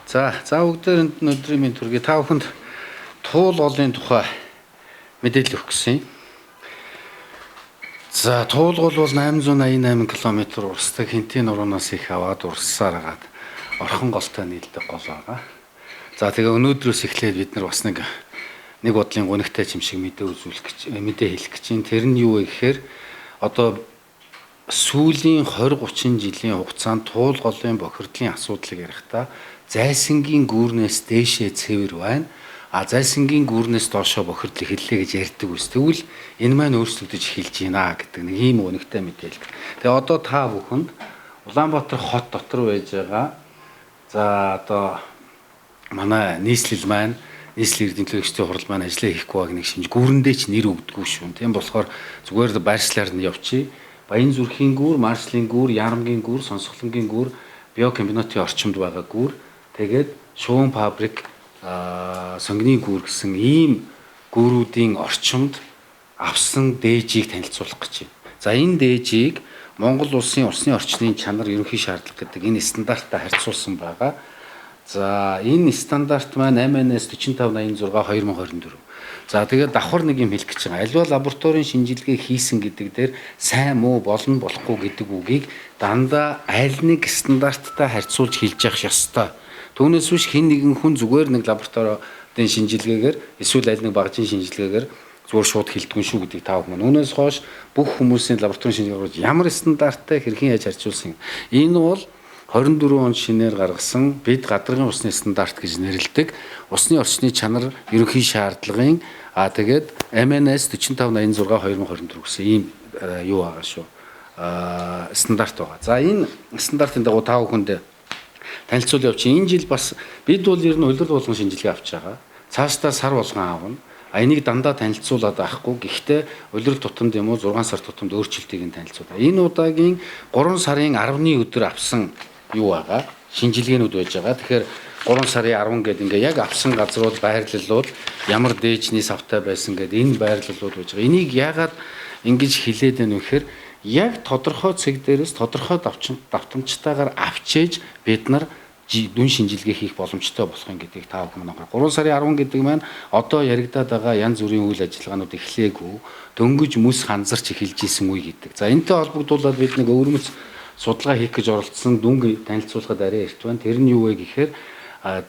За бүгдээрэнд нь өдрийн мэнд хүргэе. Та бүхэнд Туул голын тухай мэдээлэл өгөх гэсэн юм. За Туул гол бол 888 км урсдаг Хэнтийн нуруунаас их аваад урссаар агаад Орхон голтой нийлдэг гол байгаа. За тэгээ өнөөдрөөс эхлээд бид нар бас нэг бодлын гунигтай юм шиг мэдээ үзүүлэх гэж мэдээ хэлэх гэж байна. Тэр нь юу вэ гэхээр одоо сүүлийн 20 30 жилийн хугацаанд Туул голын бохирдлын асуудлыг ярихдаа зайсангийн гүүрнээс дээшээ цэвэр байна. А зайсангийн гүүрнээс доошоо бохирдол эхэллээ гэж ярьдаг ус. Тэгвэл энэ маань өөрчлөгдөж эхэлж байна гэдэг нэг ийм гунигтай мэдээлэл. Тэгээ одоо та бүхэнд Улаанбаатар хот дотор байж байгаа за одоо манай нийслэл маань нийслэл эрдэнэ төлөөлөгчдийн хурал маань ажлаа хийхгүй байгааг нэг шинж гүүрэндээ ч нэр өгдөггүй шүү. Тийм болохоор зүгээр л байршлаар нь явчих. Баян зүрхийн гүүр, Маршлын гүүр, Ярамгийн гүүр, Сонсголонгийн гүүр, биокомбинатын орчимд байгаа гүүр, тэгээд шуун фабрик, сонгоны гүүр гэсэн ийм гүүрүүдийн орчимд авсан дээжийг танилцуулах гэж байна. За энэ дээжийг Монгол улсын усны орчны чанар ерөнхий шаардлага гэдэг энэ стандарттай харьцуулсан байгаа. За энэ стандарт маань 8-аас 4586 2024. За тэгээд давхар нэг юм хэлэх гэж байгаа. Аливаа лабораторийн шинжилгээ хийсэн гэдэг дээр сайн муу болно болохгүй гэдэг үгийг дандаа аль нэг стандарттай харьцуулж хэлж явах ёстой. Түүнээс биш хэн нэгэн хүн зүгээр нэг лабораторийн шинжилгээгээр эсвэл аль нэг багжийн шинжилгээгээр зүгээр шууд хэлдэггүй шүү гэдгийг та бүхэн. Үүнээс хойш бүх хүмүүсийн лабораторийн шинжилгээ ямар стандарттай хэрхэн яаж харьцуулсан. Энэ бол 24 он шинээр гаргасан бид гадаргын усны стандарт гэж нэрлэдэг усны орчны чанар ерөнхий шаардлагын тэгээд MNS 4586 2024 гэсэн ийм юу байгаа шүү. Стандарт байгаа. За энэ стандартын дагуу та бүхэнд танилцуул явчих. Энэ жил бас бид бол ер нь улирал болгон шинжилгээ авч байгаа. Цаашдаа сар болгон аавна. А энийг дандаа танилцуулаад байхгүй. Гэхдээ улирал тутамд юм уу 6 сар тутамд өөрчлөлтийг нь танилцуулаа. Энэ удаагийн 3 сарын 10-ны өдөр авсан юу байгаа? Шинжилгээнүүд байж байгаа. Тэгэхээр 3 сарын 10 гээд ингээ яг авсан газрууд байрлалууд ямар дээжний савтай байсан гээд энэ байрлалууд байж байгаа. Энийг яагаад ингэж хилээд байна вэ гэхээр яг тодорхой цэг дээрээс тодорхой давтамжтайгаар авчээж бид нар дүн шинжилгээ хийх боломжтой болох юм гэдгийг та бүхэн анхаарах. 3 сарын 10 гэдэг маань одоо яригадаад байгаа янз бүрийн үйл ажиллагаанууд эхлээгүй, дөнгөж мөс ханзарч эхэлж исэн үе гэдэг. За энэтэй холбогдуулаад бид нэг өвөрмөц судалгаа хийх гэж оролдсон дүнг танилцуулахад арай эрт байна. Тэр нь юу вэ гэхээр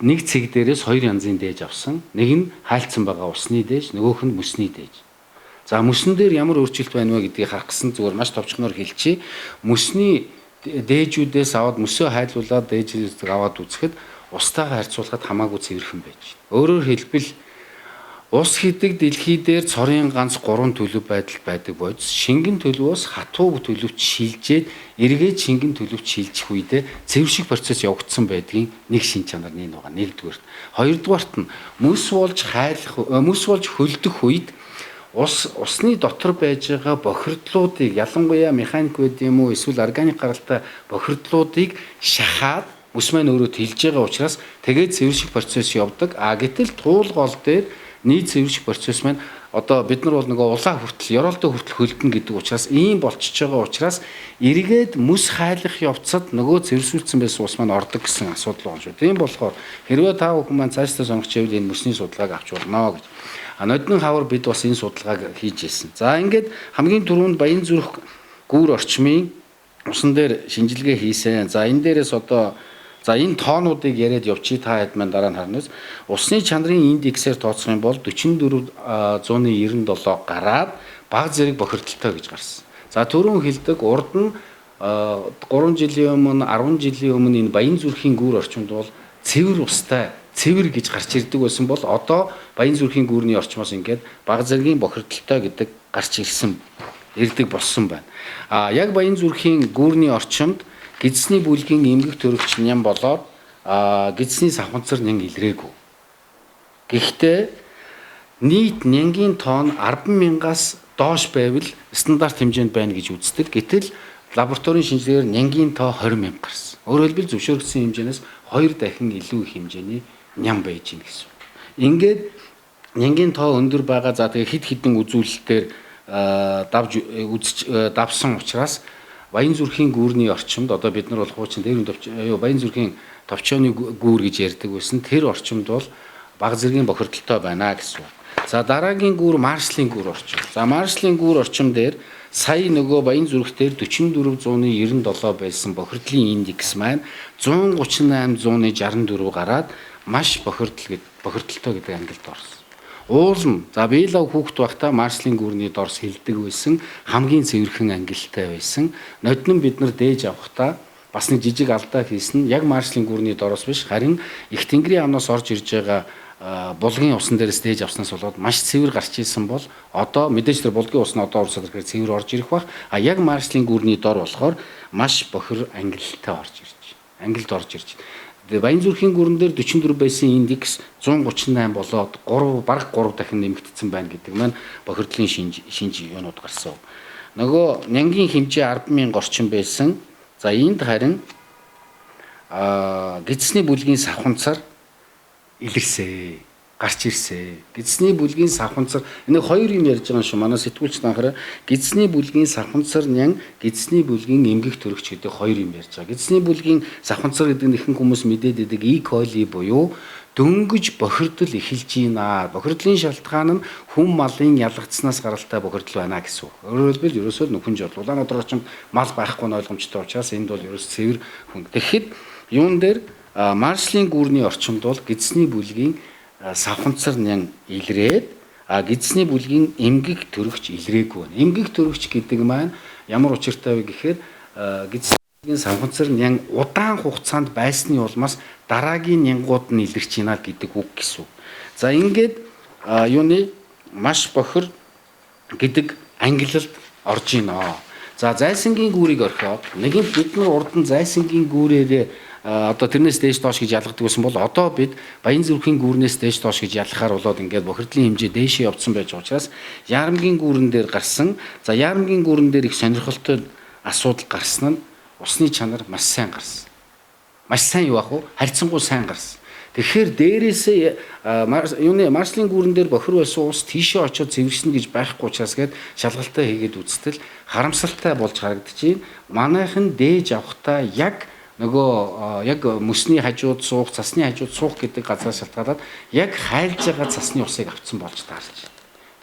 нэг цэг дээрээс хоёр янзын дээж авсан. Нэг нь хайлтсан байгаа усны дээж, нөгөөх нь мөсний дээж. За мөсөн дээр ямар өөрчлөлт байна вэ гэдгийг харах гэсэн зүгээр маш товчхоноор хэлчихье. Мөсний дээжүүдээс аваад мөсөө хайлуулад дээжүүдийг аваад үзэхэд устайгаа харьцуулахад хамаагүй цэвэрхэн байж байна. Өөрөөр хэлбэл ус хийдэг дэлхий дээр цорын ганц 3 төлөв байдал байдаг бодис шингэн төлөвөөс хатуу төлөвт шилжээд эргээд шингэн төлөвт шилжих үедээ цэвэр шиг процесс явагдсан байдгийн нэг шин чанар нь байгаа. Нэгдүгээрт. Хоёрдугаарт нь мөс болж хайлах мөс болж хөлдөх үед усны дотор байж байгаа бохирдлуудыг ялангуяа механик байд юм уу эсвэл органик гаралтай бохирдлуудыг шахаад мөс маань өөрөө тэлж байгаа учраас тэгээд цэвэр шиг процесс явдаг. А гэтэл туул гол дээр нийт цэвэр шиг процесс маань одоо бид нар бол нөгөө улаан хүртэл ёроолтой хүртэл хөлдөн гэдэг учраас ийм болчихж байгаа учраас эргээд мөс хайлах явцад нөгөө цэвэрсүүлсэн байсан ус маань ордог гэсэн асуудал байгаа юм шүү. Тийм болохоор хэрвээ та бүхэн маань цаашдаа сонгож ивэл энэ мөсний судалгааг авч болно гэж. А ноднин хавар бид бас энэ судалгааг хийж ирсэн. За ингээд хамгийн түрүүнд Баян зүрх гүүр орчмын усан дээр шинжилгээ хийсэн. За энэ дээрээс одоо за энэ тоонуудыг яриад явчих та хэд маань дараа нь харна. Усны чанарын индексээр тооцох юм бол 44.97 гараад баг зэрэг бохирдолтой гэж гарсан. За түрүүн хэлдэг урд нь 3 жилийн өмнө 10 жилийн өмнө энэ Баян зүрхийн гүүр орчимд бол цэвэр устай цэвэр гэж гарч ирдэг байсан бол одоо Баян зүрхийн гүүрний орчмоос ингээд баг зэргийн бохирдолтой гэдэг гарч ирсэн ирдэг болсон байна. А яг Баян зүрхийн гүүрний орчимд гидсний бүлгийн эмгэг төрөгч ням болоод гидсний савханцар нэн илрээгүй. Гэхдээ нийт нянгийн тоон 10,000-аас доош байвал стандарт хэмжээнд байна гэж үздэг. Гэтэл лабораторийн шинжилгээгээр нянгийн тоо 20,000 гарсан. Өөрөөр хэлбэл зөвшөөрөгдсөн хэмжээнээс 2 дахин илүү их хэмжээний ням байж гин гэсэн. Ингээд нянгийн тоо өндөр байгаа. За тэгээ хэд хэдэн үзүүлэлтээр давж үзэж давсан учраас Баян зүрхийн гүүрний орчимд одоо бид нар бол хуучин дээрэн төвч Баян зүрхийн товчооны гүүр гэж ярьдаг байсан. Тэр орчимд бол бага зэргийн бохирдолтой байна гэсэн үг. За дараагийн гүүр Маршалын гүүр орчим. За Маршалын гүүр орчим дээр сая нөгөө Баян зүрх дээр 44.97 байсан бохирдлын индекс маань 138.64 гараад маш бохирдолтой гэдэг ангилд орсон. Уулна. За Биелав хүүхэд байхдаа Маршалын гүүрний дорс хилдэг байсан. Хамгийн цэвэрхэн ангилалтай байсан. Ноднон бид нар дээж авахдаа бас нэг жижиг алдаа хийсэн. Яг Маршалын гүүрний дороос биш, харин их Тэнгэрийн амнаас орж ирж байгаа булгийн усан дээрээс дээж авснаас болоод маш цэвэр гарч исэн бол одоо мэдээж тэр булгийн ус нь одоо орсод ирэхээр цэвэр орж ирэх бах. А яг Маршалын гүүрний дор болохоор маш бохир ангилалтай орж ирж. Ангилд орж ирж. Тэгээ Баян зүрхийн гүрэн дээр 44 байсан индекс 138 болоод 3 бараг 3 дахин нэмэгдсэн байна гэдэг маань бохирдлын шинж юунууд гарсан. Нөгөө нянгийн хэмжээ 10,000 орчим байсан. За энд харин гидсний бүлгийн савханцар илэрсэ, гарч ирсэ. Гидсний бүлгийн савханцар энэ хоёр юм ярьж байгаа юм шүү. Манай сэтгүүлч анхаараа гидсний бүлгийн савханцар нян гидсний бүлгийн эмгэг төрөгч гэдэг хоёр юм ярьж байгаа. Гидсний бүлгийн савханцар гэдэг нь ихэнх хүмүүс мэдээд байдаг E. coli буюу дөнгөж бохирдол эхэлж байна. Бохирдлын шалтгаан нь хүн малын ялгацснаас гаралтай бохирдол байна гэсэн үг. Өөрөөр хэлбэл ерөөсөө нөхөн жол. Улаанбаатар орчимд мал байхгүй нь ойлгомжтой учраас энд бол ерөөс цэвэр хүн. Тэгэхэд юун дээр Маршалын гүүрний орчимд бол гидсний бүлгийн савханцар нян илрээд гидсний бүлгийн эмгэг төрөгч илрээгүй байна. Эмгэг төрөгч гэдэг маань ямар учиртай вэ гэхээр гидсний бүлгийн савханцар нян удаан хугацаанд байсны улмаас дараагийн нянгууд нь илэрч байна гэдэг үг гэсэн. За ингээд юуны маш бохир гэдэг ангилалд орж байна. За зайсангийн гүүрийг орхиод нэгэнт бид нар урд нь зайсангийн гүүрээрээ одоо тэрнээс дээш доош гэж ялгадаг байсан бол одоо бид Баян зүрхийн гүүрнээс дээш доош гэж ялгахаар болоод ингээд бохирдлын хэмжээ дээшээ явцсан байж байгаа учраас Ярамгийн гүүрэн дээр гарсан. За Ярамгийн гүүрэн дээр их сонирхолтой асуудал гарсан нь усны чанар маш сайн гарсан. Маш сайн юу ах вэ? Харьцангуй сайн гарсан. Тэгэхээр дээрээсээ юуны Маршалын гүүрэн дээр бохир байсан ус тийшээ очиод цэвэршнэ гэж байхгүй учраас гээд шалгалтаа хийгээд үзтэл харамсалтай болж харагдаж байна. Манайхан дээж авахдаа яг нөгөө яг мөсний хажууд суух, цасны хажууд суух гэдэг газраас шалтгаалаад яг хайлж байгаа цасны усыг авцсан болж таарч.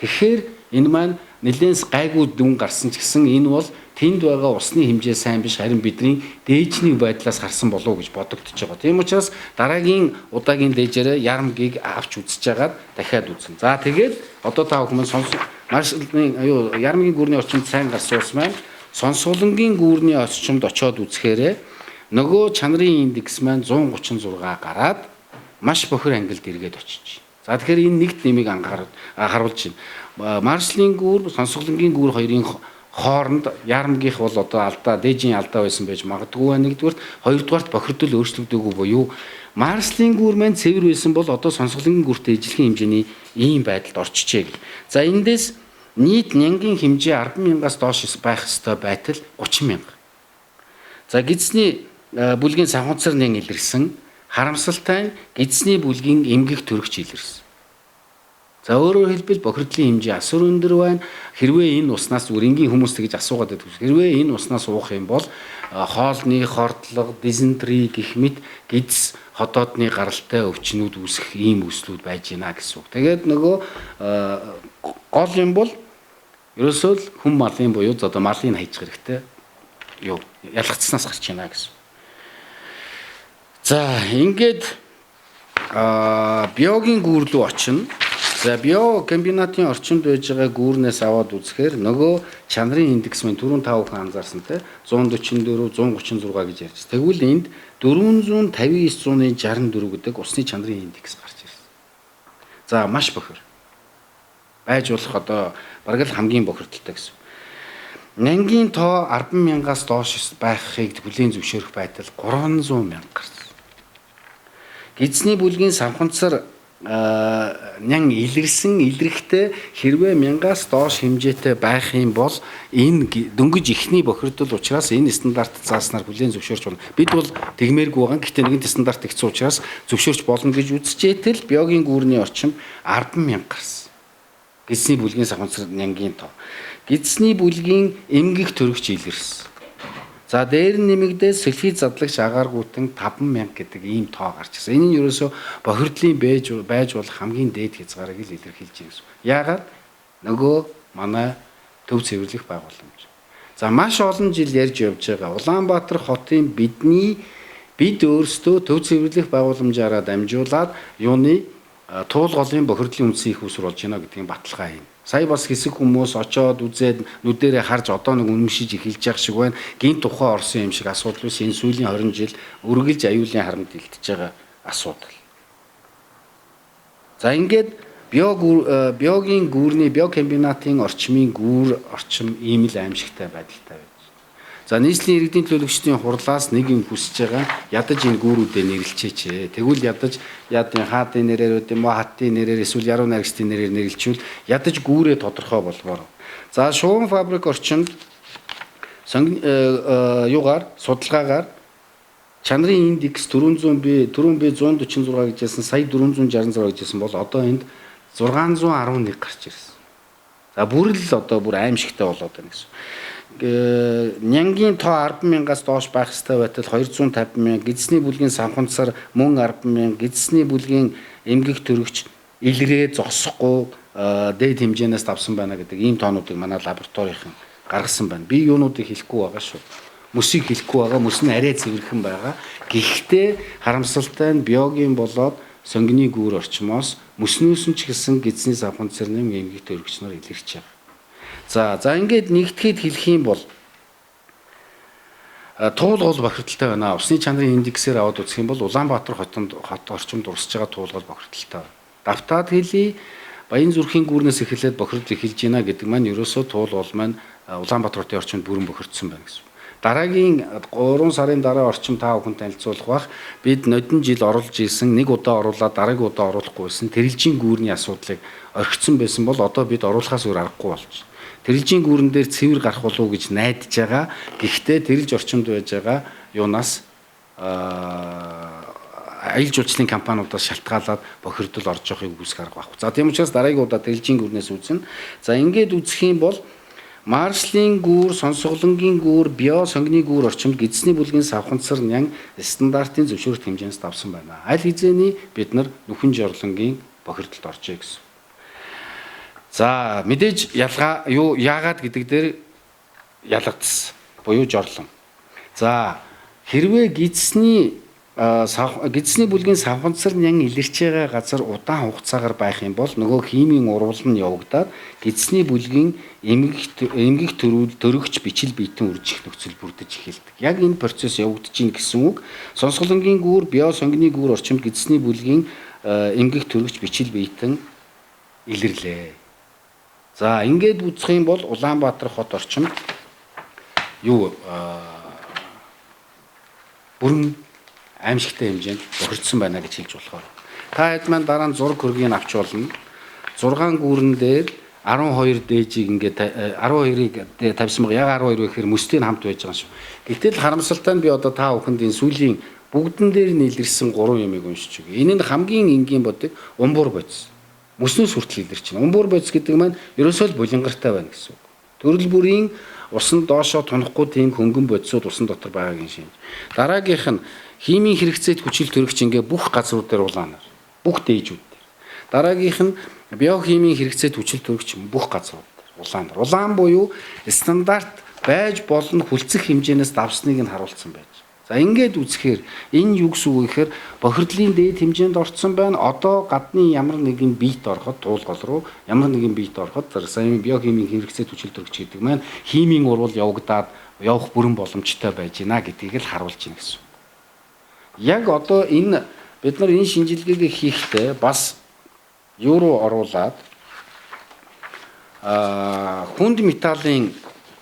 Тэгэхээр энэ маань нэлээд гайгүй дүн гарсан ч гэсэн энэ бол тэнд байгаа усны хэмжээ сайн биш, харин бидний дээжний байдлаас гарсан болов уу гэж бодогдож байгаа. Тийм учраас дараагийн удаагийн дээжээрээ ярамгийг авч үзэж хагаад дахиад үзнэ. За тэгээд одоо та бүхэн Маршалын ярамгийн гүрний орчинд сайн гарсан ус маань Сонсголонгийн гүрний орчимд очиод үзэхээрээ нөгөө чанарын индекс маань 136 гараад маш бохир ангилд эргээд очиж. За тэгэхээр энэ нэгт нэмийг анхаарал харуулж байна. Маршалын гүүр, Сонсголонгийн гүүр хоёрын хооронд ярамгийнх бол одоо алдаа, дээжийн алдаа байсан байж магадгүй байна нэгдүгээрт, хоёрдугаарт бохирдол өөрчлөгдөөгүй буюу Маршалын гүүр маань цэвэр байсан бол одоо Сонсголонгийн гүүртэй ижилхэн хэмжээний ийм байдалд орчжээ гэх. За эндээс нийт нянгийн хэмжээ 10,000-аас доош байх ёстой байтал 30,000. За гидсний бүлгийн савханцар нян илэрсэн, харамсалтай нь гидсний бүлгийн эмгэг төрөгч илэрсэн. За өөрөөр хэлбэл бохирдлын хэмжээ асар өндөр байна. Хэрвээ энэ уснаас зүгээр энгийн хүмүүс тэгж асуугаад байдаг. Хэрвээ энэ уснаас уух юм бол хоолны хордлого, дизентри гэх мэт гидс ходоодны гаралтай өвчнүүд үүсэх ийм үүслүүд байж гинэ гэсэн үг. Тэгээд нөгөө гол юм бол ерөөсөө л хүн малын буюу одоо малыг хайж хэрэгтэй юу ялгацснаас гарч байна гэсэн. За ингээд биогийн гүүр рүү очино. За био комбинатын орчинд байж байгаа гүүрнээс аваад үзэхээр нөгөө чанарын индекс маань түрүүн та бүхэн анзаарсан те 144 136 гэж ярьж. Тэгвэл энд 459.64 гэдэг усны чанарын индекс гарч ирсэн. За маш бохир. Байж болох одоо бараг л хамгийн бохирдолтой гэсэн. Нянгийн тоо 10,000-аас доош байхыг хүлээн зөвшөөрөх байдал 300,000 гарсан. Гидсний бүлгийн савханцар нян илэрсэн илрэхтэй хэрвээ 1000-аас доош хэмжээтэй байх юм бол энэ дөнгөж ихний бохирдол учраас энэ стандарт зааснаар хүлээн зөвшөөрч болно. Бид бол тэгмээргүй байгаа. Гэхдээ нэгэнт стандарт ихсэн учраас зөвшөөрч болно гэж үзчихээтэл биогийн гүүрний орчим 10,000 гарсан. Гидсний бүлгийн савханцар нянгийн тоо. Гидсний бүлгийн эмгэг төрөгч илэрсэн. За дээр нь нэмэгдээд сульфид задлагч агаар гүтэн 5000 гэдэг ийм тоо гарч ирсэн. Энэ нь ерөөсөө бохирдлын байж болох хамгийн дээд хязгаарыг л илэрхийлж байна гэсэн. Яагаад? Нөгөө манай төв цэвэрлэх байгууламж. За маш олон жил ярьж явж байгаа Улаанбаатар хотын бид өөрсдөө төв цэвэрлэх байгууламжаараа дамжуулаад юуны туул голын бохирдлын үндсэн их усрал болж байна гэдгийн баталгаа юм. Сая бас хэсэг хүмүүс очоод үзээд нүдэрээ харж одоо нэг үнэмшиж эхэлж явах шиг байна. Гинт ухаан орсон юм шиг асуудал биш. Энэ сүүлийн 20 жил үргэлж аюулын харамд илтэж байгаа асуудал. За ингээд биогийн гүүрний биокомбинатын орчмын гүүр орчим ийм л аимшигтай байдалтай байж. За нийслэлийн иргэдийн төлөөлөгчдийн хурлаас нэг юм хүсэж байгаа, ядаж энэ гүүрүүдээ нэрлэлчээч. Тэгвэл ядаж яадын хаадын нэрээр үт юм уу, хаттын нэрээр эсвэл яруу найрагчдын нэрээр нэрлэлчүүл ядаж гүүрээ тодорхой болмоор. За шугам фабрик орчинд юугаар судалгаагаар чанарын индекс 400 B 4B 146 гэж байсан, сая 466 гэж байсан бол одоо энд 611 гарч ирсэн. За бүр л одоо бүр аимшигтай болоод байна гэсэн. Нянгийн тоо 10,000-аас доош байх ёстой байтал 250,000, гидсний бүлгийн санхунцар мөн 10,000, гидсний бүлгийн эмгэг төрөгч илрээ зогсохгүй дээд хэмжээнээс давсан байна гэдэг ийм тоонуудыг манай лабораторийн гаргасан байна. Би юунуудыг хэлэхгүй байгаа шүү. Мөсийг хэлэхгүй байгаа, мөс нь арай цэвэрхэн байгаа. Гэхдээ харамсалтай нь биогийн болоод сонгины гүүр орчмоос мөснөөс нь ч гэсэн гидсний санхунцар нэм эмгэг төрөгч нар илэрч байгаа. За ингээд нэгтгэхэд хэлэх юм бол туулгал бохирдолтой байна. Усны чанарын индексээр аваад үзэх юм бол Улаанбаатар хот орчимд урсж байгаа туулгал бохирдолтой байна. Давтаад хэлье, Баян зүрхийн гүүрнээс эхлээд бохирдол эхэлж байна гэдэг маань ерөөсөө туулгал маань Улаанбаатар хотын орчимд бүрэн бохирдсон байна гэсэн. Дараагийн 3 сарын дараа орчим та бүхэн танилцуулах бах. Бид нодон жил оруулж исэн, нэг удаа оруулаад дараагийн удаа оруулахгүй байсан тэрэлжийн гүүрний асуудлыг орхицсан байсан бол одоо бид оруулахаас өөр аргагүй болж байна. Тэрэлжийн гүүрэн дээр цэвэр гарах болов уу гэж найдаж байгаа. Гэхдээ тэрэлж орчимд байж байгаа юунаас аялал жуулчлалын компаниудаас шалтгаалаад бохирдол орж явахыг үүсэх арга байхгүй. За тийм учраас дараагийн удаа тэрэлжийн гүүрнээс үзнэ. За ингээд үзэх юм бол Маршлийн гүүр, сонсголонгийн гүүр, био сонгины гүүр орчимд гидсний бүлгийн савханцар нян стандартын зөвшөөрөлт хэмжээнээс давсан байна. Аль хэзээний бид нар нүхэн жорлонгийн бохирдолд оржээ гэсэн. За мэдээж ялгаа юу яагаад гэдэг дээр ялгагдсан буюу жорлон. За хэрвээ гидсний бүлгийн савханцар нян илэрч байгаа газар удаан хугацаагаар байх юм бол нөгөө химийн урвал нь явагдаад гидсний бүлгийн эмгэг төрөгч бичил биетэн үржих нөхцөл бүрдэж эхэлдэг. Яг энэ процесс явагдаж байна гэсэн үг. Сонсголонгийн гүүр, био сонгины гүүр орчимд гидсний бүлгийн эмгэг төрөгч бичил биетэн илэрлээ. За ингээд үзэх юм бол Улаанбаатар хот орчимд юу бүрэн аимшигтай хэмжээнд бохирдсон байна гэж хэлж болохоор. Та хэд маань дараа нь зураг хөргийг авч болно. 6 гүүрэн дээр 12 дээжийг ингээд 12-ыг тавьсан баг. Яг 12 вэ гэхээр мөстэй нь хамт байж байгаа шүү. Гэтэл харамсалтай нь би одоо та бүхэнд энэ сүүлийн бүгдэн дээр нь илэрсэн 3 юмыг уншиж өгье. Энэ нь хамгийн энгийн бодог умбуур бодис. Мөснөөс хүртэл илэрч байна. Умбуур бодис гэдэг маань ерөөсөө л булингартай байна гэсэн үг. Төрөл бүрийн усан доошоо тунахгүй тийм хөнгөн бодисууд усан дотор байгаагийн шинж. Дараагийнх нь химийн хэрэгцээт хүчил төрөгч ингээ бүх газрууд дээр улаанаар, бүх дээжүүд дээр. Дараагийнх нь биохимийн хэрэгцээт хүчил төрөгч бүх газрууд дээр улаанаар. Улаан буюу стандарт байж болно хүлцэх хэмжээнээс давсныг нь харуулсан байж. За ингээд үзэхээр энэ юу гэсэн үг вэ гэхээр бохирдлын дээд хэмжээнд орцсон байна. Одоо гадны ямар нэгэн биет ороход туулгал руу ямар нэгэн биет ороход сая биохимийн хэрэгцээт хүчил төрөгч гэдэг маань химийн урвал явагдаад явах бүрэн боломжтой байж байна гэдгийг л харуулж байна гэсэн. Яг одоо энэ бид нар энэ шинжилгээг хийхдээ бас юу руу оруулаад хүнд металлын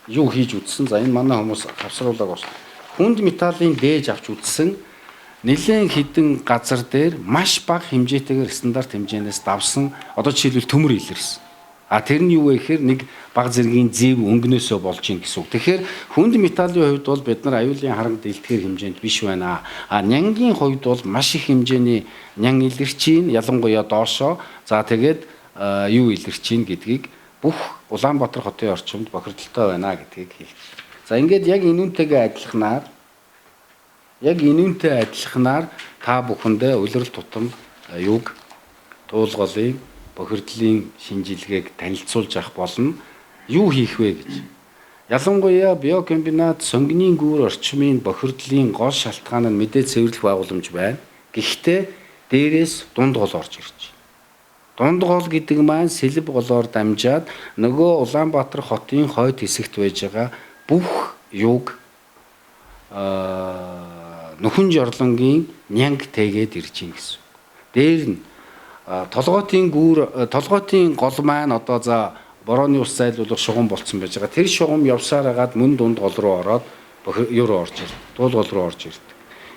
юу хийж үзсэн. За энэ манай хүмүүс хавсруулаг бас хүнд металлын дээж авч үзсэн. Нэлээн хідэн газар дээр маш бага хэмжээтэйгээр стандарт хэмжээнээс давсан. Одоо жишээлбэл төмөр илэрсэн. А тэр нь юу вэ гэхээр нэг баг зэргийн зэв өнгөнөөсөө болж ийн гэсэн үг. Тэгэхээр хүнд металлын хувьд бол бид нар аюулын харанг дэлтгэхэр хэмжээнд биш байна. А нянгийн хувьд бол маш их хэмжээний нян илэрч ийн, ялангуяа доошоо. За тэгээд юу илэрч ийн гэдгийг бүх Улаанбаатар хотын орчимд бохирдолтой байна гэдгийг хэлж. За, ингээд яг энүүнтэйгээ адилханаар, яг энүүнтэй адилханаар та бүхэндээ улирал тутам юуг, Туулголын бохирдлын шинжилгээг танилцуулж авах болно. Юу хийх вэ гэж. Ялангуяа биокомбинат сонгиний гүүр орчмын бохирдлын гол шалтгаан нь мэдээ цэвэрлэх байгууламж байна. Гэхдээ дээрээс дунд гол орж ирж байна. Дунд гол гэдэг маань сэлб голоор дамжаад нөгөө Улаанбаатар хотын хойд хэсэгт байж байгаа бүх юуг, нөхөн жорлонгийн нянг тэгээд ирж гин гэсэн. Дээр нь толгойтын гүүр, толгойтын гол маань одоо за борооны ус зайлуулах шугам болцсон байж байгаа. Тэр шугам явсаар хагаад мөн дунд гол руу ороод юу руу орж ирдэг. Туул гол руу орж ирдэг.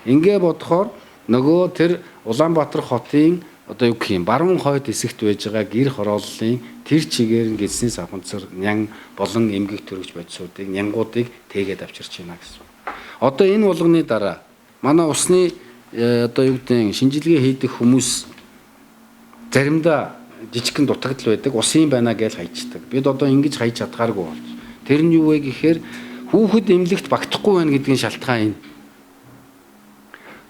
Ингээ бодохоор нөгөө тэр Улаанбаатар хотын одоо юу гэх юм, баруун хойд хэсэгт байж байгаа гэр хорооллын тэр чигээр нь гидсний савханцар нян болон эмгэг төрөгч бодисуудыг, нянгуудыг тээгээд авчирч байна гэсэн. Одоо энэ болгоны дараа манай усны одоо юу гэдэг, шинжилгээ хийдэг хүмүүс заримдаа жижигхэн дутагдал байдаг, ус юм байна гэж хайчдаг. Бид одоо ингэж хайж чадхааргүй болж. Тэр нь юу вэ гэхээр хүүхэд эмнэлэгт багтахгүй байна гэдгийн шалтгаан энэ.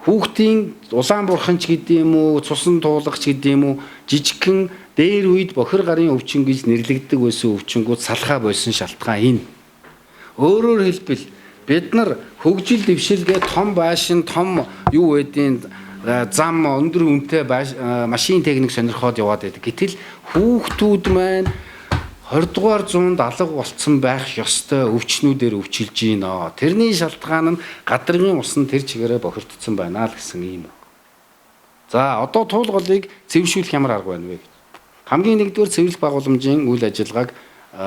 Хүүхдийн улаан бурханч гэдэг юм уу, цусан туулагч гэдэг юм уу, жижигхэн дээр үед бохир гарын өвчин гэж нэрлэгддэг байсан өвчингүүд салхаа болсон шалтгаан энэ. Өөрөөр хэлбэл бид нар хөгжил дэвшилгээ, том байшин, том юу гэдیں, зам, өндөр үнэтэй машин, техник сонирхоод яваад байдаг. Гэтэл хүүхдүүд маань 20 дугаар зуунд алга болцсон байх ёстой өвчнүүдээр өвчилж гинэ. Тэрний шалтгаан нь гадрын ус нь тэр чигээрээ бохирдсон байна л гэсэн юм. За, одоо туул голыг цэвэршүүлэх ямар арга байна вэ гэж. Хамгийн нэгдүгээр, цэвэрлэх байгууламжийн үйл ажиллагааг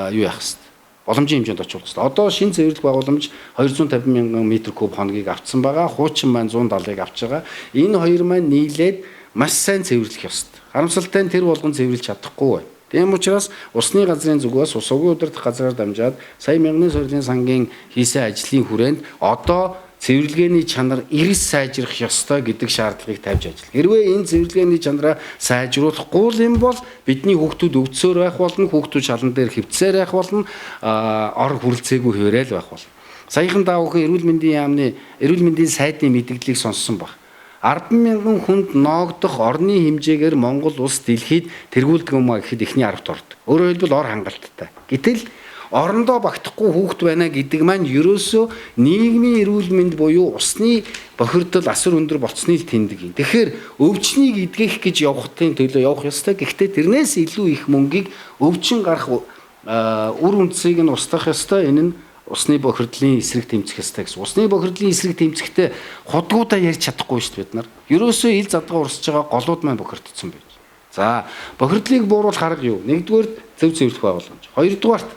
юу яах хэвээр, боломжийн хэмжээнд очуулах хэрэгтэй. Одоо шинэ цэвэрлэх байгууламж 250 мянган метр куб хоногийг авцсан байгаа. Хуучин маань 170-ыг авч байгаа. Энэ хоёр маань нийлээд маш сайн цэвэрлэх ёстой. Харамсалтай нь тэр болгон цэвэрлж чадахгүй байна. Тийм учраас усны газрын зүгээс ус угийн удирдах газраар дамжаад сая мянганы суурлын сангийн хийсэн ажлын хүрээнд одоо цэвэрлэгээний чанар эрс сайжрах ёстой гэдэг шаардлагыг тавьж ажиллана. Хэрвээ энэ цэвэрлэгээний чанараа сайжруулахгүй юм бол бидний хүүхдүүд өвдсөөр байх болно, хүүхдүүд шалан дээр хөвцсээр байх болно, ор хүрэлцээгүй хэвээрэл байх болно. Саяхан та бүхэн эрүүл мэндийн яамны, эрүүл мэндийн сайдын мэдээллийг сонссон баг. 10 мянган хүнд ноогдох орны хэмжээгээр Монгол улс дэлхийд тэргүүлдэг юм а гэхэд эхний 10-т ордог. Өөрөөр хэлбэл ор хангалттай. Гэтэл орондоо багтахгүй хүүхэд байна гэдэг маань ерөөсөө нийгмийн эрүүл мэнд буюу усны бохирдол асар өндөр болцсны л тэмдэг юм. Тэгэхээр өвчнийг эдгэх гэж явахын төлөө явах ёстой. Гэхдээ тэрнээс илүү их мөнгийг өвчин гарах үр үндсийг нь устгах ёстой. Энэ нь усны бохирдлын эсрэг тэмцэх ёстой гэсэн. Усны бохирдлын эсрэг тэмцэхдээ худгуудаа ярьж чадахгүй шүү дээ бид нар. Ерөөсөө ил задгаа урсж байгаа голууд маань бохирдсон байж. За, бохирдлыг бууруулах арга юу? Нэгдүгээр, зөв цэвэрлэх байгууламж. Хоёрдугаарт,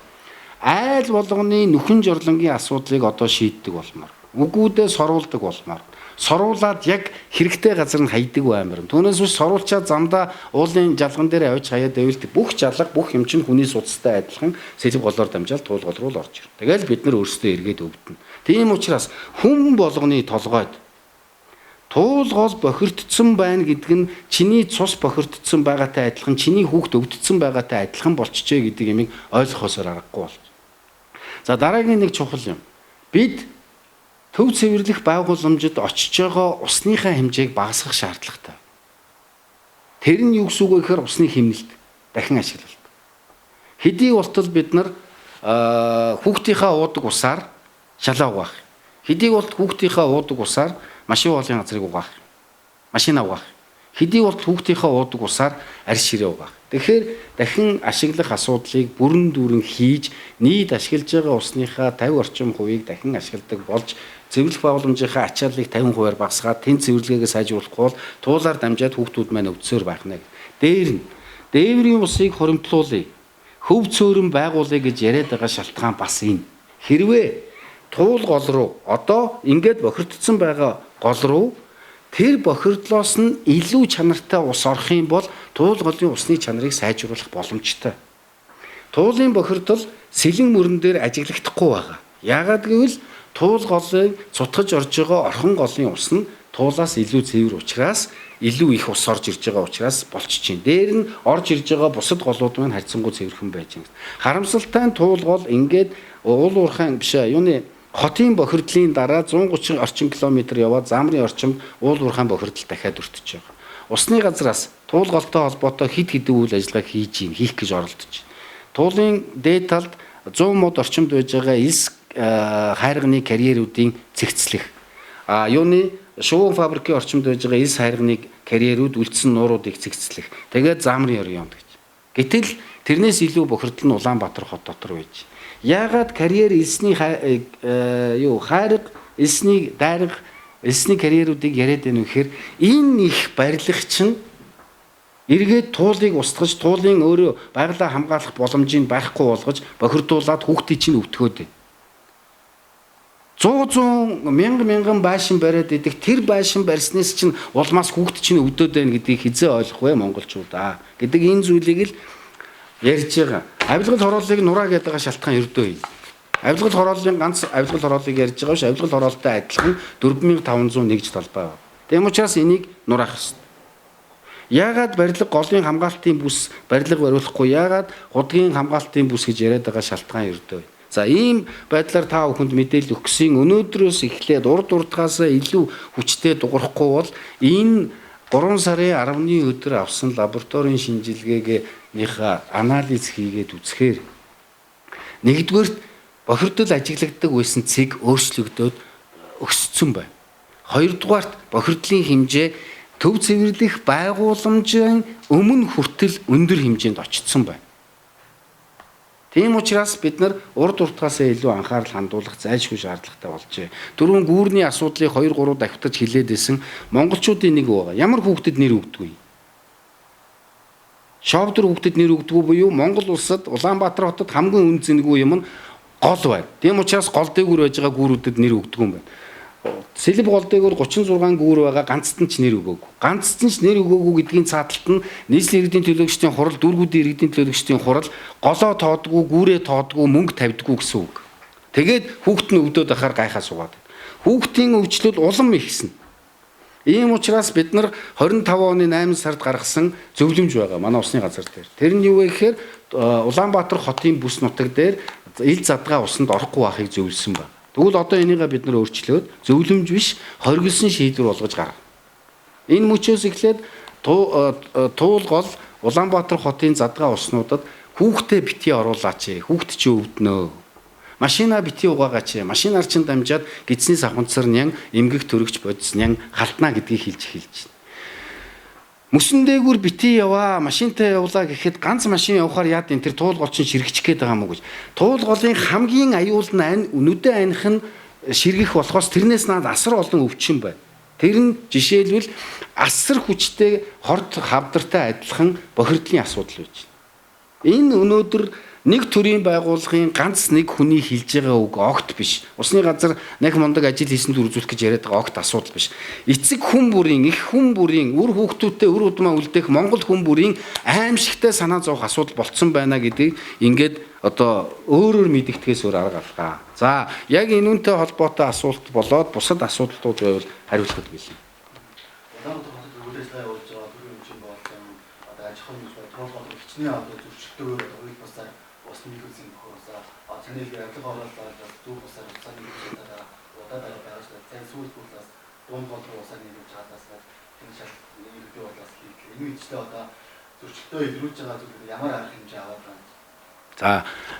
айл болгоны нүхэн жорлонгийн асуудлыг одоо шийддэг болмоор. Үгүүдээ соруулдаг болмоор. Соруулаад яг хэрэгтэй газар нь хайдаг баймар. Түүнээс биш соруулчаад замдаа уулын жалган дээр авч хаяад байвал бүх жалга, бүх юм чинь хүний судастай адилхан сэлб голоор дамжаал туул гол руу л орж ирнэ. Тэгэл бид нар өөрсдөө эргээд өвдөнө. Тийм учраас хүн болгоны толгойд туул гол бохирдсон байна гэдэг нь чиний цус бохирдсон байгаатай адилхан, чиний хүүхд өвдсөн байгаатай адилхан болчихжээ гэдэг юмыг ойлгохосоор аргагүй болж. За, дараагийн нэг чухал юм. Бид төв цэвэрлэх байгууламжид очиж байгаа усныхаа хэмжээг багасгах шаардлагатай. Тэр нь юу гэсэн үг вэ гэхээр усны хэмнэлт, дахин ашиглалт. Хэдий болтол бид нар хүүхдийнхаа уудаг усаар шалаа угаах. Хэдий болт хүүхдийнхаа уудаг усаар машин уулын газрыг угаах. Машина угаах. Хэдий болт хүүхдийнхаа уудаг усаар арь ширээ угаах. Тэгэхээр дахин ашиглах асуудлыг бүрэн дүүрэн хийж, нийт ашиглаж байгаа усныхаа 50 орчим хувийг дахин ашигладаг болж, цэвэрлэх байгууламжийнхаа ачааллыг 50%-аар багасгаад, тэн цэвэрлэгээгээ сайжруулахгүй бол туулаар дамжаад хүүхдүүд маань өвдсөөр байх нэ. Дээр нь дээврийн усыг хуримтлуулъя, хөв цөөрөн байгуулъя гэж яриад байгаа шалтгаан бас энэ. Хэрвээ туул гол руу, одоо ингээд бохирдсон байгаа гол руу тэр бохирдлоос нь илүү чанартай ус орох юм бол туул голын усны чанарыг сайжруулах боломжтой. Туулын бохирдол сэлэн мөрөн дээр ажиглахдахгүй байгаа. Яагаад гэвэл туул голын цутгаж орж байгаа орхон голын ус нь туулаас илүү цэвэр учраас, илүү их ус орж ирж байгаа учраас болчих чинь. Дээр нь орж ирж байгаа бусад голууд маань харьцангуй цэвэрхэн байж байна. Харамсалтай нь туул гол ингээд уул уурхайн биш юуны Хотын бохирдлын дараа 130 орчим километр яваад Заамрын орчимд уул уурхайн бохирдол дахиад өртөж байгаа. Усны газраас туул голтой холбоотой хэд хэдэн үйл ажиллагаа хийж гин хийх гэж оролдож байна. Туулын дээд талд 100 мод орчимд байж байгаа элс хайрганы карьерүүдийн цэгцлэх. А юуны шувуун фабрикийн орчимд байж байгаа элс хайрганы карьерүүд үлдсэн нууруудыг цэгцлэх. Тэгээд Заамрын районд гэж. Гэтэл тэрнээс илүү бохирдол нь Улаанбаатар хот дотор байж. Яагаад карьер элсний юу хайрга элсний дайрга элсний карьерүүдийг яриад байна вэ гэхээр энэ их барилга чинь эргээд туулыг устгаж туулын өөрөө байгалаа хамгаалах боломжийг байхгүй болгож бохирдуулаад хүүхдийг чинь өвтгөөд байна. 100 100 мянга мянган байшин бариад идэх тэр байшин барьснаас чинь улмаас хүүхд чинь өвдөд байна гэдгийг хизээ ойлгох вэ монголчуудаа гэдэг энэ зүйлийг л ярьж байгаа. Авилгал хорооллыг нураа гэдэг байгаа шалтгаан ердөө юм. Авилгал хорооллын ганц авилгал хорооллыг ярьж байгаа биш, авилгал хороолтой адилхан 4500 нэгж талбай байна. Тийм учраас энийг нураах ёстой. Яагаад барилга голын хамгаалтын бүс барилга бариулахгүй, яагаад худгийн хамгаалтын бүс гэж яриад байгаа шалтгаан ердөө. За ийм байдлаар та бүхэнд мэдээлэл өгсөн өнөөдрөөс эхлээд урд урдгаасаа илүү хүчтэй дуграхгүй бол энэ 3 сарын 10-ны өдөр авсан лабораторийн шинжилгээгийнхаа анализ хийгээд үзэхээр нэгдүгээрт бохирдол ажиглагддаг байсан цэг өөрчлөгдөөд өссөн байна. Хоёрдугаарт бохирдлын хэмжээ төв цэвэрлэх байгууламжийн өмнө хүртэл өндөр хэмжээнд очсон байна. Тийм учраас бид нар урд урдгаасаа илүү анхаарал хандуулах зайлшгүй шаардлагатай болжээ. Дөрвөн гүүрний асуудлыг 2 3 давхитаж хилээд байсан монголчуудын нэг байгаа. Ямар хүүхдэд нэр өгдөггүй? Шовдор хүүхдэд нэр өгдөггүй буюу Монгол улсад Улаанбаатар хотод хамгийн үн зэнгүй юм нь гол байна. Тийм учраас гол дээгүүр байж байгаа гүүрүүдэд нэр өгдөггүй юм байна. Сэлэв гол дээгүүр 36 гүүр байгаа, ганцт нь ч нэр өгөөгүй. Ганцт нь ч нэр өгөөгүй гэдгийн цааталт нь нийслэлийн иргэдийн төлөөлөгчдийн хурал, дүүргүүдийн иргэдийн төлөөлөгчдийн хурал голоо тоодгүй, гүүрээ тоодгүй, мөнгө тавьдгүй гэсэн үг. Тэгээд хүүхэд нь өвдөд байхаар гайхаа суугаад. Хүүхдийн өвчлөл улам ихсэн. Ийм учраас бид нар 25 оны 8 сард гаргасан зөвлөмж байгаа манай усны газар дээр. Тэр нь юу вэ гэхээр Улаанбаатар хотын бүс нутаг дээр ил задгаа усанд орохгүй байхыг зөвлөсөн байна. Тэгвэл одоо энийгээ бид нар өөрчлөөд зөвлөмж биш хоригдсон шийдвэр болгож гаргана. Энэ мөчөөс эхлээд туул гол Улаанбаатар хотын задгаа уснуудад хүүхдээ битгий оруулаач, хүүхд чи өвднөө. Машина битгий угаагаач, машинаар чин дамжаад гидсний савханцар нян эмгэг төрөгч бодис нян халтна гэдгийг хэлж эхэлж байна. Мөсөн дээгүүр битгий яваа, машинтай явлаа гэхэд ганц машин явахаар яад энэ тэр туул гол чинь ширхчих гээд байгаа юм уу гэж. Туул голын хамгийн аюул нь нүдэ аних нь ширгэх болохоос тэрнээс наад асар олон өвчин байна. Тэр нь жишээлбэл асар хүчтэй хорт хавдартай адилхан бохирдлын асуудал байж байна. Энэ өнөөдөр нэг төрийн байгууллагын ганц нэг хүний хэлж байгаа үг огт биш. Усны газар нэг мундаг ажил хийсэн дүр үзүүлэх гэж яриад байгаа огт асуудал биш. Эцэг хүн бүрийн, их хүн бүрийн, үр хүүхдүүдтэй үр удмаа үлдээх Монгол хүн бүрийн аимшигтай санаа зовох асуудал болцсон байна гэдгийг ингээд одоо өөрөөр мэдгэдгээс өөр арга алгаа. За яг энэ үнтэй холбоотой асуулт болоод бусад асуудлууд байвал хариулахад бэлэн. Улаанбаатар хотод үйл ажиллагаа явуулж байгаа төрийн өмчийн болон одоо аж ахуйн нэгж туулгын хичнээн одоо зөрчилдөөр одоо хууль бусаар ус нийлүүлсэн бохоосаа таны хэлгээр авилга оруулаад дүүх усаар усаар нийлүүлж чадаа удаа дараа байгаа шүү дээ. Сайн сүүл бүлээс дунд гол руу усаар нийлүүлж чадаас энэ шал ерөнхий бодлоос хийх. Энэ үедээ одоо зөрчилдөө илрүүлж байгаа зүйлүүд ямар арга хэмжээ аваад байна? За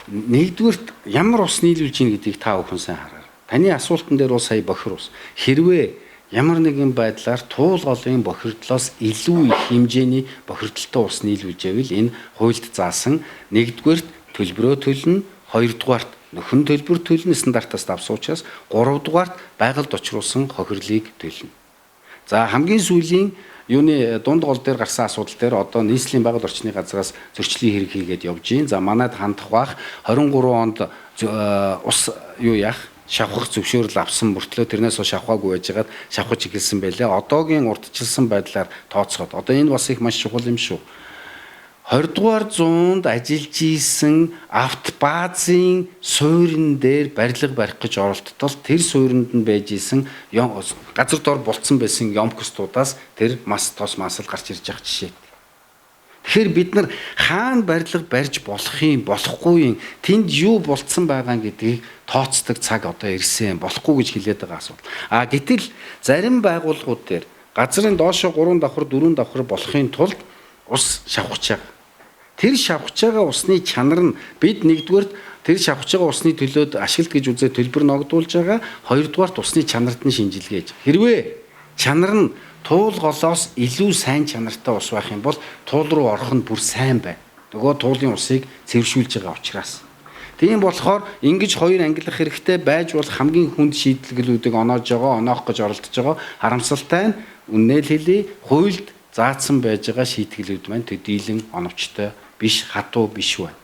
нэгдүгüрт ямар ус нийлүүлж ийн гэдгийг та бүхэн сайн хараарай. Таны асуултан дээр бол сая бохир ус. Хэрвээ ямар нэгэн байдлаар туул голын бохирдлоос илүү их хэмжээний бохирдолтой ус нийлүүлж байвал энэ хуульд заасан нэгдүгээрт төлбөрөө төлнө, хоёрдугаарт нөхөн төлбөр төлнө стандартаас давсан учраас, гуравдугаарт байгальд учруулсан хохирлыг төлнө. За хамгийн сүүлийн юуны дунд гол дээр гарсан асуудал дээр одоо нийслэлийн байгаль орчны газраас зөрчлийн хэрэг хийгээд явж гин. За манад хандах бах 23 онд ус юу яах шавхах зөвшөөрөл авсан мөртлөө тэрнээс хойш шавхаагүй байжгаад шавхаж эхэлсэн байлээ. Одоогийн урдчилсан байдлаар тооцоход одоо энэ бас их маш чухал юм шүү. 20 дугаар зуунд ажиллаж исэн автобазын суурин дээр барилга барих гэж оролдтол тэр суурьнд нь байж исэн газар дор болцсон байсан ёмкостуудаас тэр мас тос масал гарч ирж байгаа жишээ. Тэгэхээр бид нар хаана барилга барьж болох юм, болохгүй юм, тэнд юу болцсон байгаа гэдгийг тооцдог цаг одоо ирсэн, болохгүй гэж хэлээд байгаа асуудал. А гэтэл зарим байгууллагууд дээр газрын доошо 3 давхар, 4 давхар болохын тулд ус шавхаж байгаа. Тэр шавхаж байгаа усны чанар нь бид нэгдүгээрт тэр шавхаж байгаа усны төлөөд ашиглалт гэж үзээ төлбөр ногдуулж байгаа. Хоёрдугаарт усны чанарт нь шинжилгээ хийж. Хэрвээ чанар нь туул голоос илүү сайн чанартай ус байх юм бол туул руу орох нь бүр сайн байна. Нөгөө туулын усыг цэвэршүүлж байгаа учраас. Тийм болохоор ингэж хоёр ангилах хэрэгтэй байж бол хамгийн хүнд шийдэлглүүдийг оноож байгаа, оноох гэж оролдож байгаа. Харамсалтай нь үннээ л хэлье, хуульд заасан байж байгаа шийтгэлүүд маань төдийлөн оновчтой биш, хатуу биш байна.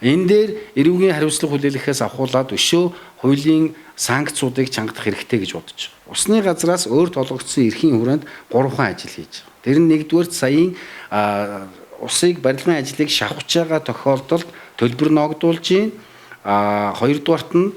Энэ дээр эрүүгийн хариуцлага хүлээлгэхээс авахуулаад өшөө хуулийн санкцуудыг чангадах хэрэгтэй гэж бодож байгаа. Усны газраас өөр толгогдсон эрхийн хүрээнд 3 ажил хийж байгаа. Тэр нь нэгдүгээр саяын усыг барилгын ажлыг шавхаж байгаа тохиолдолд төлбөр ногдуулж байна. Хоёрдугаарт нь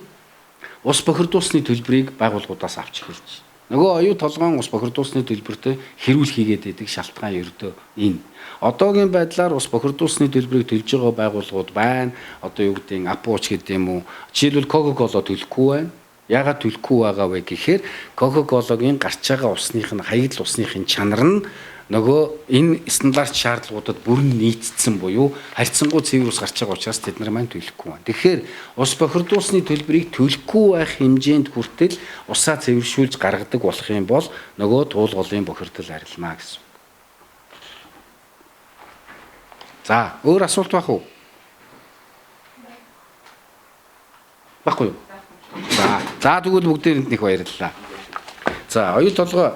ус бохирдуулсны төлбөрийг байгууллагуудаас авч эхэлж байна. Нөгөө оюу толгоон ус бохирдуулсны төлбөртөө хэрүүл хийгээд байдаг шалтгаан ердөө энэ. Одоогийн байдлаар ус бохирдуулсны төлбөрийг төлж байгаа байгууллагууд байна. Одоо юу гэдэг нь Апууч гэдэг юм уу? Жишээлбэл Coca-Cola төлөхгүй байна. Яагаад төлөхгүй байгаа вэ гэхээр Coca-Cola-гийн гарч байгаа усных нь хаягдл усных нь чанар нь нөгөө энэ стандарт шаардлагуудад бүрэн нийцсэн буюу харьцангуй цэвэр ус гарч байгаа учраас тэд нар маань төлөхгүй байна. Тэгэхээр ус бохирдуулсны төлбөрийг төлөхгүй байх хэмжээнд хүртэл усаа цэвэршүүлж гаргадаг болох юм бол нөгөө туул голын бохирдол арилмаа гэсэн. За, өөр асуулт байх уу? Байхгүй юу? За, тэгвэл бүгдээрэнд нэг баярлалаа. За, оюу толгой